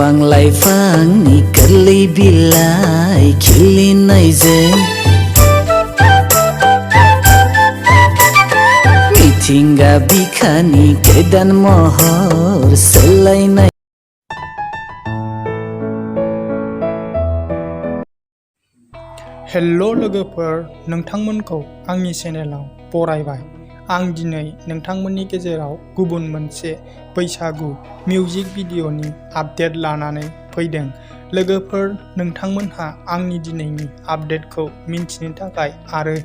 बिफां-लाइफांनि गोरलै बिलाइ खिलिनायजों मिथिंगा बिखानि गोदान महर सोलायनाय। हेल' लोगोफोर, नोंथांमोनखौ आंनि चेनेलाव बरायबाय। आं दिनै नोंथांमोननि गेजेराव गुबुन मोनसे बैसागु मिउजिक भिडिअ'नि आपडेट लानानै फैदों। लोगोफोर, नोंथांमोनहा आंनि दिनैनि आपडेटखौ मिन्थिनो थाखाय आरो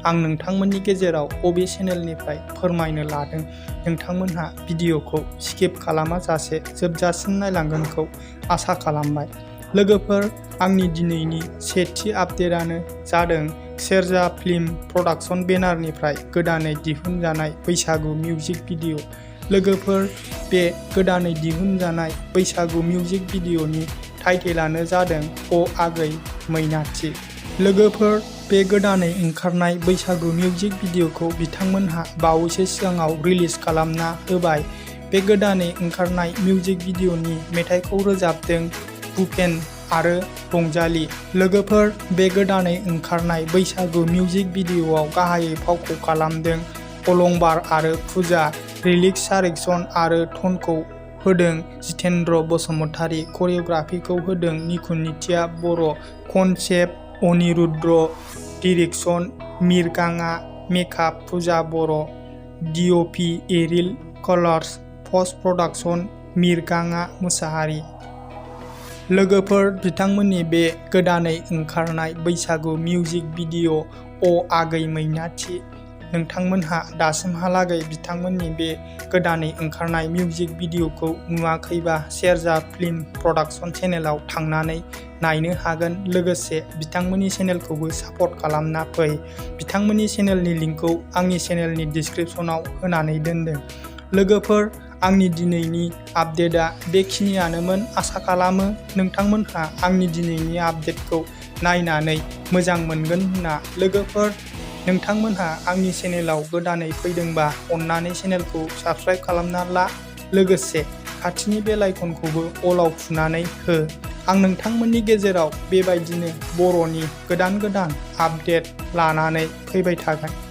आं नोंथांमोननि गेजेराव बबे चेनेलनिफ्राय फोरमायनो लादों, नोंथांमोनहा भिडिअ'खौ स्किप खालामाजासे जोबजासिम नायलांगोनखौ आसा खालामबाय। लोगोफोर, आंनि दिनैनि सेथि आपडेटआनो जादों सेरजा फिल्म प्रडाक्शन बेनारनिफ्राय गोदानै दिहुनजानाय बैसागु मिउजिक भिडिअ'। लोगोफोर, बे गोदानै दिहुनजानाय बैसागु मिउजिक भिडिअ'नि टाइटेलानो जादों अ आगै मैनाथि। लोगोफोर, बे गोदानै ओंखारनाय बैसागु मिउजिक भिडिअ'खौ बिथांमोनहा बावैसो सिगाङाव रिलिज खालामना होबाय। बे गोदानै ओंखारनाय मिउजिक भिडिअ'नि मेथाइखौ रोजाबदों भुपेन आरो रंजाली। लोगोफोर, बे गोदानै ओंखारनाय बैसागु मिउजिक भिडिअ'आव गाहायै फावखौ खालामदों अलंबार आरो फुजा। लिरिक्स डाइरेक्सन आरो टनखौ होदों जितेन्द्र बसुमतारी। करिय'ग्राफिखौ होदों निकुनिथिया बर'। कनसेप्ट अनिरुद्र। डिरेक्सन मिरगाङा। Makeup Phuja Boro'. DOP aerial colours. Post production मिरगाङा मोसाहारि। लोगोफोर, बिथांमोननि बे गोदानै ओंखारनाय बैसागु मिउजिक भिडिअ' अ आगै मैनाथि। नोंथांमोनहा दासिमहालागै बिथांमोननि बे गोदानै ओंखारनाय मिउजिक भिडिअ'खौ नुवाखैबा सेरजा फिल्म प्रडाक्शन चेनेलाव थांनानै नायनो हागोन। लोगोसे बिथांमोननि चेनेलखौबो सापर्ट खालामना फै। बिथांमोननि चेनेलनि लिंकखौ आंनि चेनेलनि डिसक्रिपसनाव होनानै दोनदों। लोगोफोर, आंनि दिनैनि आपडेटआ बेखिनियानोमोन। आसा खालामो नोंथांमोनहा आंनि दिनैनि आपडेटखौ नायनानै मोजां मोनगोन होनना। लोगोफोर, नोंथांमोनहा आंनि चेनेलाव गोदानै फैदोंबा अन्नानै चेनेलखौ साबस्क्राइब खालामना ला। लोगोसे खाथिनि बेल आइकनखौबो अलाव थुनानै हो। आं नोंथांमोननि गेजेराव बेबायदिनो बर'नि गोदान आपडेट लानानै फैबाय थागोन।